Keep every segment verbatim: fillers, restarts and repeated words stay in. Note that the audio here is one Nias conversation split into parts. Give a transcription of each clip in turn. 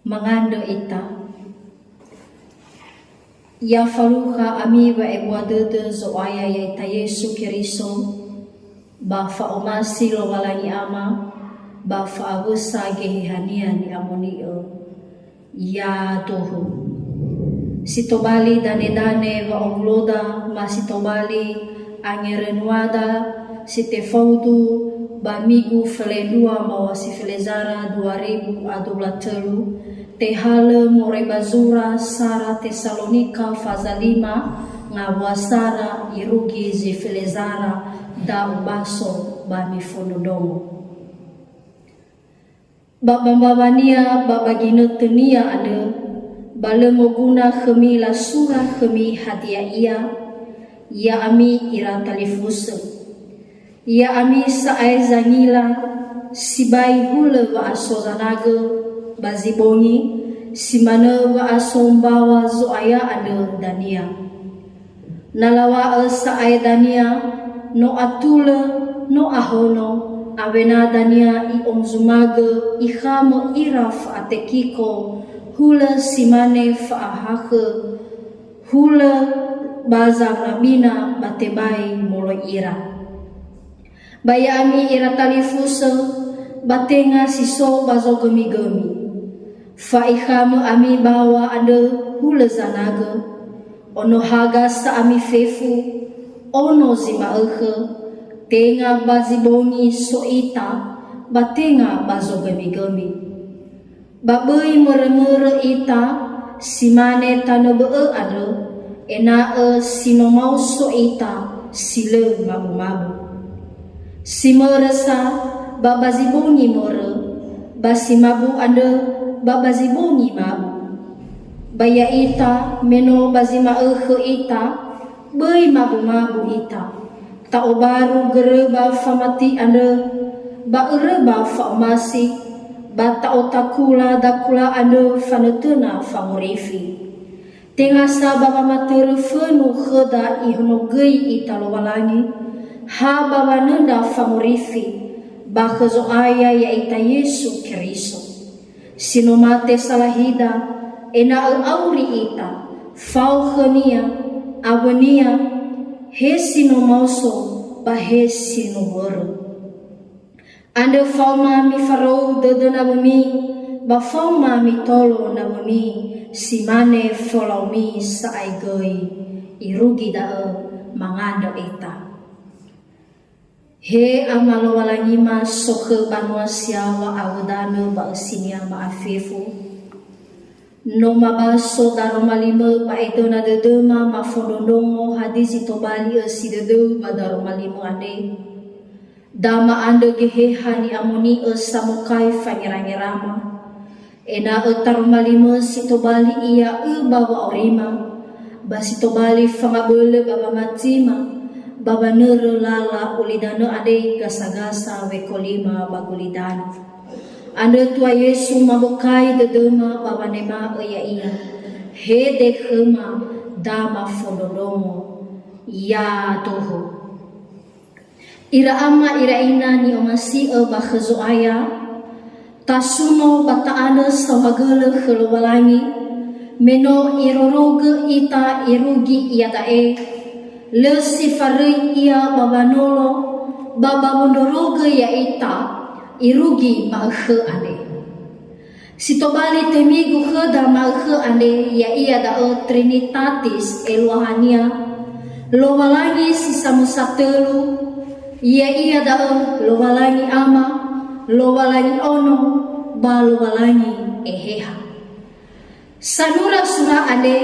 Mangandrö ita. Ya falukha ami wa'ebua dödö Zo'aya ya'ita Yesu Keriso, ba fa'omasi Lowalangi Ama, ba fa'awösa Geheha-Nia ni'amoni'ö. Ya duhu. Si tobali danedane wa'owuloda, ma si tobali angerönuada, si tefaudu ba migu felendrua mbaŵa si felezara dua ribu a dua puluh telu, tehalö moroi ba zura sara Tesalonika faza lima, ngawua sara irugi zi felezara da'u baso ba mifondrondrongo. Ba, ba mbaŵania ba, ba ginötönia andrö, ba lö moguna khömi lasura khömi hadia ia, ya'ami ira talifusö. Ya'ami sa'ae zangila, sibai hulö wa'aso zanagö ba zi bongi, si manö wa'aso mbaŵa Zo'aya andrö dania. Na laŵa'ö sa'ae dania, no atulö, no ahono, awena dania i'onzumagö ikhamö ira fa'atekiko, hulö si mane fa'ahakhö, hulö ba zanabina ba tebai moloi ira. Ba ya'ami ira talifusö, ba tenga si so ba zogömigömi. Fa'ikhamö ami baŵa andrö hulö zanagö. Ono haga sa'ami fefu, ono zi ma'ökhö, tenga ba zi bongi so ita, ba tenga ba zogömigömi. Ba böi mörömörö ita, si mane tanö bö'ö andrö, ena'ö si no maoso ita si lö mabumabu. Si mörö sa ba ba zi bongi mörö, ba si mabu andrö ba ba zi bongi mabu. Ba ya'ita, me no ba zi ma'ökhö ita, böi mabumabu ita. Ta'obaru göröba famati andrö, ba öröba fa'omasi, ba ta'otakula dakula andrö fanötöna fangorifi. Tenga sa ba wamatörö fönu khöda ihonogöi ita Lowalangi, ha ba wanöndra fangorifi, ba khö Zo'aya ya'ita Yesu Keriso. Si no mate salahida, ena'ö auri ita, fao khönia, awönia, he si no maoso, ba he si no börö. Andrö faoma mifarou dödö nawömi, ba faoma mitolo nawömi, si mane folaomi sa'ae göi, irugi da'ö mangandrö ita. He Ama Lowalangima, sokhö banua si yaŵa awö danö ba ösinia ma'afefu. No mabaso daroma limö ba edöna dödöma mafondrondrongo hadia zi tobali ösi dödöu ba daroma limö andre. Dama andrö Geheha ni'amoni'ö samokai fangerangerama. Ena'ö taroma limö si tobali ia ü ba wa'aurima, ba si tobali fangabölö ba wamatima, ba wanörö lala ulidanö andre gasagasa wekolima ba gulidanö. Andrö Tua Yesu mabokai dödöma ba wanema'ö Ya'ia, hede khöma dama fondrondrongo. Ya duhu. Ira ama ira ina ni'omasi'ö ba khö Zo'aya, tasuno ba ta'andrö saohagölö khö Lowalangi, me no irorogö ita irugi iada'e, lö si faröi ia ba wanolo, ba ba wondrorogö ya'ita irugi ma'ökhö andre. Si tobali temigu khöda ma'ökhö andre, ya'ia da'ö Trinitatis eluahania, Lowalangi si samösa tölu, ya'ia da'ö Lowalangi Ama, Lowalangi Ono, ba Lowalangi Eheha. Sanura sura andre,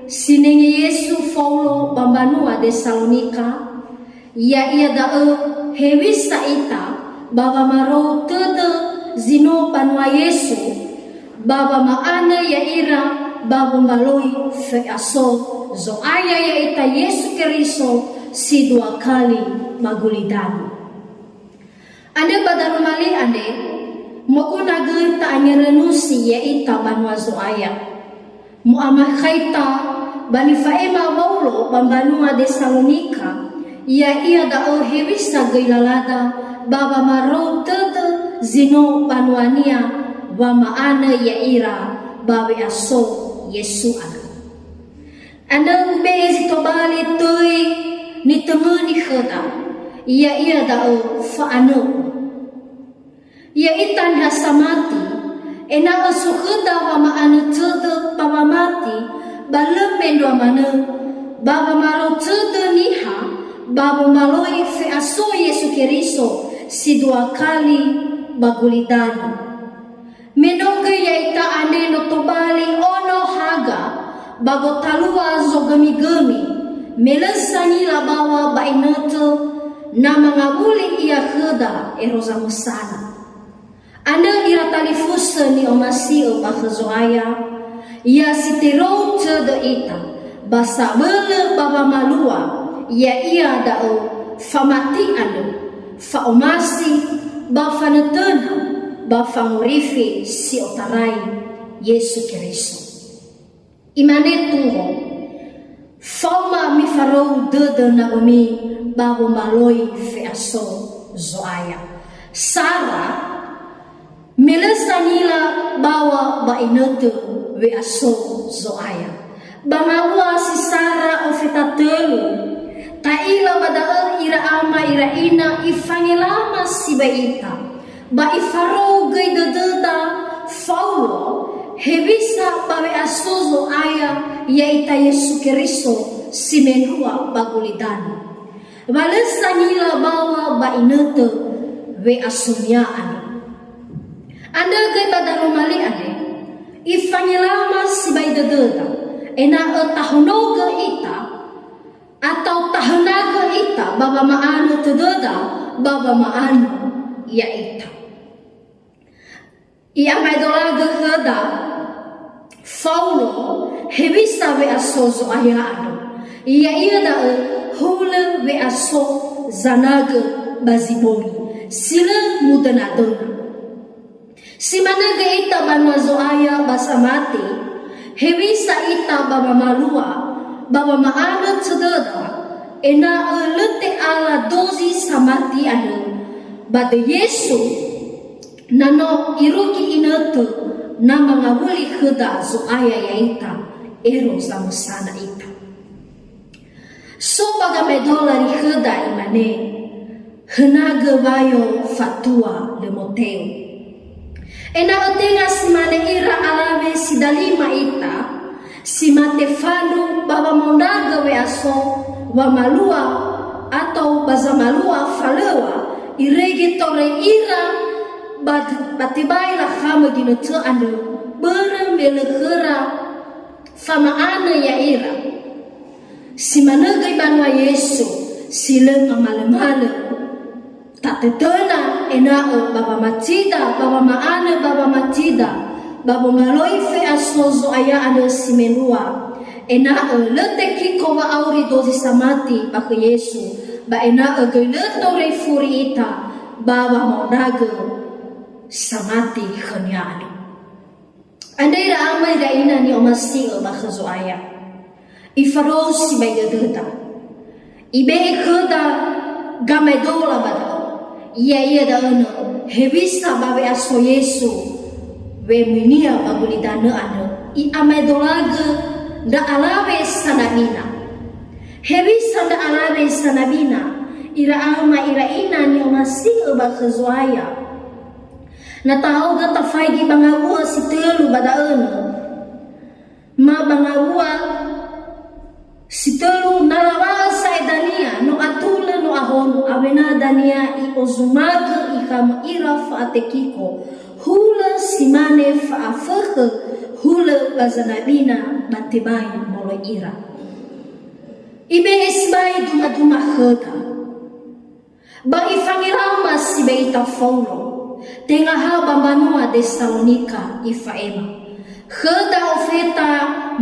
sinenge Yesu Faulo ba mbanua Desalonika, ya'ia da'ö hewisa ita ba wamarou tödö zi no banua Yesu, ba wama'anö ya'ira ba wombaloi fe'aso Zo'aya ya'ita Yesu Keriso si dua kali ba gulidanö. Andrö ba daroma li andre, moguna göi ta'angerönusi ya'ita banua Zo'aya. Mu'amakhaita ba nifa'ema Waulo ba mbanua Desalonika, ya'ia da'ö hewisa göi lalada ba wamarou tödö zi no banuania wama'anö ya'ira ba we'aso Yesu andrö. Andrö ube'e zi tobali töi nitöngöni khöda, ya'ia da'ö fa'anö'ö. Ya'ita niha samati, ena'ö so khöda wama'anö tödö ba wamati, ba lö mendrua manö, ba wamalö tödö niha, ba womaloi fe'aso Yesu Keriso si dua kali ba gulidanö. Me no göi ya'ita andre no tobali ono haga ba gotalua zogömigömi, me lö sangila bawa ba inötö na mangawuli ia khöda ero zamösana. Andrö ira talifusö ni'omasi'ö ba khö Zo'aya, ya si terou tödö ita, ba sabölö ba wamalua, ya'ia da'ö famati andrö, fa'omasi, ba fanötöna, ba fangorifi si otarai Yesu Keriso. Imane Tuho, "Faoma mifarou dödö nawömi ba womaloi fe'aso Zo'aya." Sara, me lö sangila bawa ba inötö we'aso Zo'aya. Ba ngawua si sara ofeta tölu, ta'ila ba da'ö ira ama ira ina ifangelama sibai ita, ba ifarou göi dödöda Faulo, hewisa ba we'aso Zo'aya ya'ita Yesu Keriso si mendrua ba gulidanö. Wa lö sangila bawa ba inötö we'asonia andrö. Andrö göi ba daroma li andre, ifangelama sibai dödöda, ena'ö tahonogö ita, atau tahönagö ita ba wama'anö tödöda ba wama'anö ya'ita. I'amaedolagö khöda Faulo hewisa we'aso Zo'aya andrö. Ya'ia da'ö hulö we'aso zanagö ba zi bongi, si lö mudönadöna. Si manö göi ita banua Zo'aya ba samati, hewisa ita ba wamalua, ba wama'anö tödöda, ena'ö lö te'ala dozi samati andrö, ba döi Yesu, na no irugi inötö na mangawuli khöda Zo'aya ya'ita, ero zamösana ita. So ba gamaedola li khöda imane, "Hönagö wayo fatua lö moteu." Ena'ö tenga si mane ira alawe si dalima ita, si mate fandru ba wamaondragö we'aso wamalua atau ba zamalua falöŵa, irege toröi ira ba, ba tebai lakhamö ginötö andrö, börö me lö khöra fama'anö ya'ira. Si manö göi banua Yesu si lö mamalömalö. Tatötöna ena'ö ba wamatida, ba wama'anö ba wamatida, ba womaloi fe'aso Zo'aya andrö si mendrua, ena'ö lö tekiko wa'auri dozi samati ba khö Yesu, ba ena'ö göi lö toröi furi ita ba wamaondragö samati khönia andrö. Andre ira ama ira ina ni'omasi'ö ba khö Zo'aya. Ifarou sibai dödöda. Ibe'e khöda gamaedola ba da'ö. Ya'ia da'ö nö hewisa ba we'aso Yesu wemöinia ba gulidanö andrö. I'amaedolagö ndra alawe sanabina. Hewisa ndra alawe sanabina, ira ama ira ina ni'omasi'ö ba khö Zo'aya. Na tahaogö tafaigi ba ngawua si tölu ba da'ö nö. Ma ba ngawua si tölu na lawa'ö sa'ae dania no atulö no ahono, awena dania i'ozumagö ikhamö ira fa'atekiko, hulö si mane fa'afökhö hulö ba zanabina ba tebai moloi ira. Ibe'e sibai dumaduma khöda. Ba ifangelama sibai ita Faulo, tenga ha ba mbanua Desalonika ifa'ema. Khöda ofeta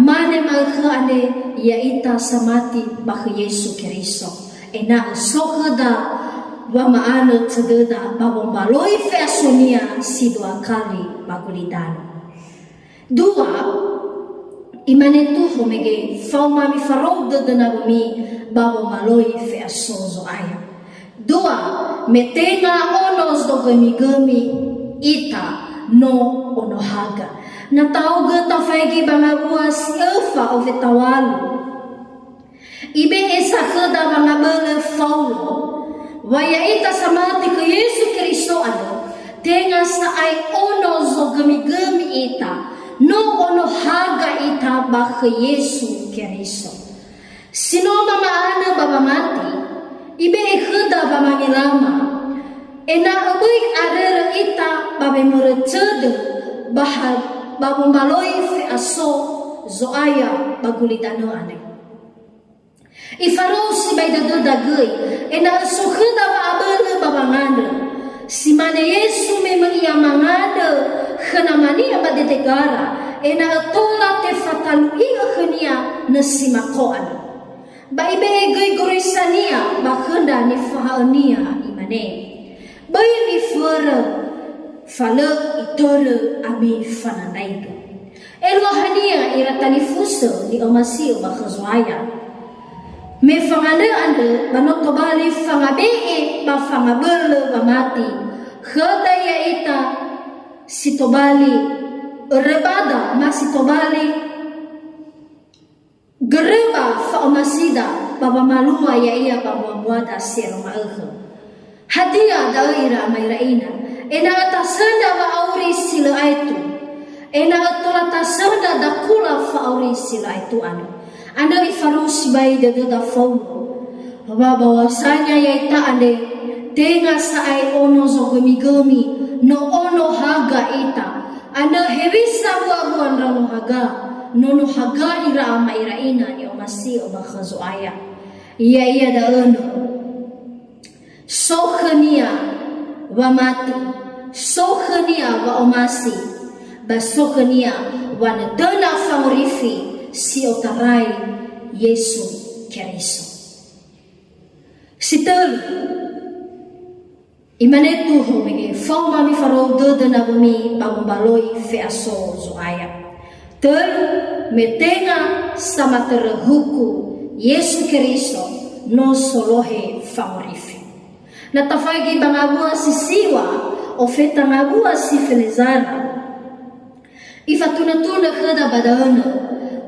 mane ma'ökhö andre ya'ita samati ba khö Yesu Keriso, ena'ö so khöda wama'anö tödöda ba wombaloi fe'asonia si dua kali ba gulidanö. Dua, imane Tuho mege, "Faoma mifarou dödö nawömi ba womaloi fe'aso Zo'aya." Dua, me tenga ono zogömigömi ita, no ono haga. Na taugö tafaigi ba ngawua si öfa ofeta ŵalu. Ibe'e sa khöda wangabölö Faulo, wa ya'ita samati khö Yesu Keriso andrö, tenga sa'ae ono zogömigömi ita, no ono haga ita ba khö Yesu Keriso. Si no mama'anö ba wamati, ibe'e khöda wamangelama, ena'ö böi arörö ita ba wemörö tödö ba ha-, ba wombaloi fe'aso Zo'aya ba gulidanö andre. Ifarou sibai dödöda göi, ena'ö so khöda wa'abölö ba wangandrö. Si mane Yesu me möi Ia mangandrö khö Namania ba dedegara, ena'ö tola tefatalu'i'ö khönia nösi mako andrö. Ba ibe'e göi goroisa-Nia ba khö ndra nifahaö-Nia, Imane, "Böi miförö, fa lö itörö ami fanandraigö." Eluahania ira talifusö ni'omasi'ö ba khö Zo'aya. Me fangandrö andrö ba no tobali fangabe'e ba fangabölö wamati, khöda ya'ita si tobali örö bada ma si tobali göröba fa'omasida ba wamalua ya'ia ba mbuabuada si ero ma'ökhö. Hadia da'ö ira ama ira ina? Ena'ö tasöndra wa'auri si lö aetu. Ena'ö tola tasöndra dakula fa'auri si lö aetu andrö. Andrö ifarou sibai dödöda Faulo. Wa bahwasanya ya'ita andre tenga sa'ae ono zogömigömi, no ono haga ita. Andrö hewisa buabua ndraono haga, nono haga ira ama ira ina ni'omasi'ö ba khö Zo'aya. Ya'ia da'ö nö. So khönia wamati, so khönia wa'omasi, ba so khönia wanötöna fangorifi si otarai Yesu Keriso. Si tölu, Imane tuho mege faoma mifarou dödö nawömi ba wombaloi fe'aso Zo'aya. Tölu, me tenga samatörö huku Yesu Keriso no solohe fangorifi. Na tafaigi ba ngawua si siŵa, ofeta ngawua si felezara. Ifatunötunö khöda ba da'önö,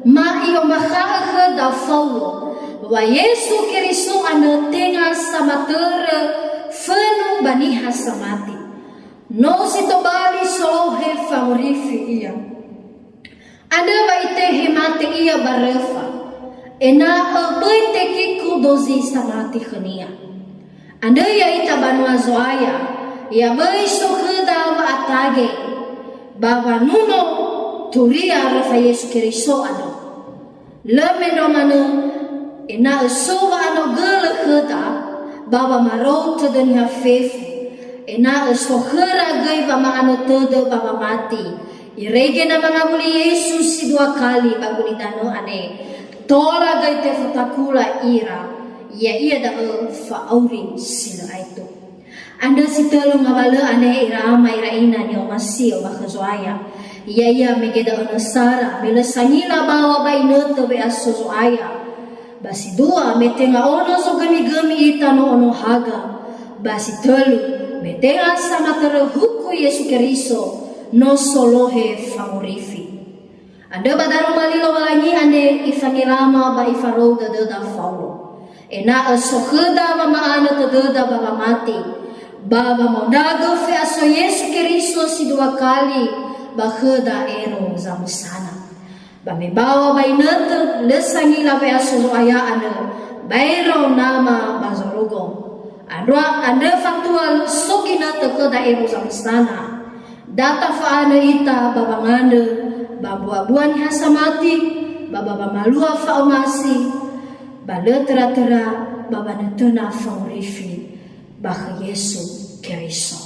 ma i'ombakha'ö khöda Faulo, wa Yesu Keriso andrö tenga samatörö fönu ba niha samati. No si tobali solohe fangorifi Ia. Andrö wa itehe mate Ia ba röfa, ena'ö böi tekiku dozi samati khönia. Andrö ya'ita banua Zo'aya, ya böi so khöda wa'atage, ba wanuno turia röfa Yesu Keriso andrö. Lö mendrua manö, ena'ö so wa'anogölö khöda, ba wamarou tödö niha fefu, ena'ö so khöra göi wama'anö tödö ba wamati, irege na mangawuli Yesu si dua kali ba gulidanö andre, tola göi tefatakula ira, ya'ia da'ö fa'auri si lö aetu. Andrö si tölu ngawalö andre ira ama ira ina ni'omasi'ö ba khö Zo'aya. Ya'ia mege da'ö nösara, me lö sangila bawa ba inötö we'aso Zo'aya. Ba si dua, me tenga ono zogömigömi ita no ono haga. Ba si tölu, me tenga samatörö huku Yesu Keriso no solohe fangorifi. Andrö ba daroma li Lowalangi andre ifangelama ba ifarou dödöda Faulo. Ena'ö so khöda wama'anö tödöda ba wamati, ba wamaondragö fe'aso Yesu Keriso si dua kali ba khöda ero zamösana. Ba me bawa ba inötö, lö sangila we'aso Zo'aya andrö, baero Nama ba zorugo. Andrö, andrö fatua so ginötö khöda ero zamösana. Da tafa'anö ita ba wangandrö, ba mbuabua niha samati, ba ba wamalua fa'omasi, ba lö töra-töra ba wanötöna fangorifi ba khö Yesu Keriso.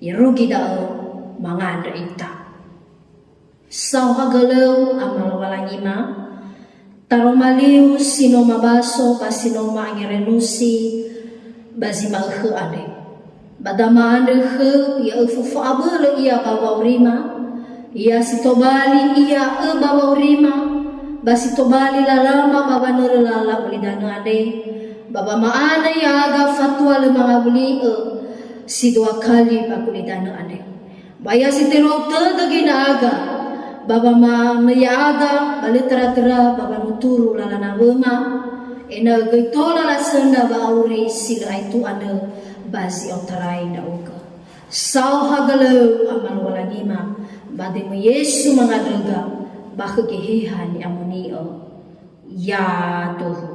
Irugi da'ö mangandrö ita. Saohagölöu, Ama Lowalangima, taroma liu si no mabaso ba si no ma'angerenusi ba zi ma'ökhö andre. Ba da ma'andrö khöu, ya öfu fa'abölö ia ba wa'aurima, ya si tobali ia ö ba wa'aurima, ba si tobali lalama ba wanörö lala ulidanö andre, ba ba ma'andrö ya'aga fatua lö mangawuli'ö si dua kali ba gulidanö andre. Ba ia si terou tödö göi ndra'aga, ba wamamöi ya'aga, ba lö töra-töra ba wanuturu lala nawöma, ena'ö göi tola lasöndra wa'auri si lö aetu andrö ba zi otarai ndra'ugö. Saohagölöu Ama Lowalangima, ba döi-Mö Yesu mangandröga, ba khö Geheha Ni'amoni'ö. Ya döhö.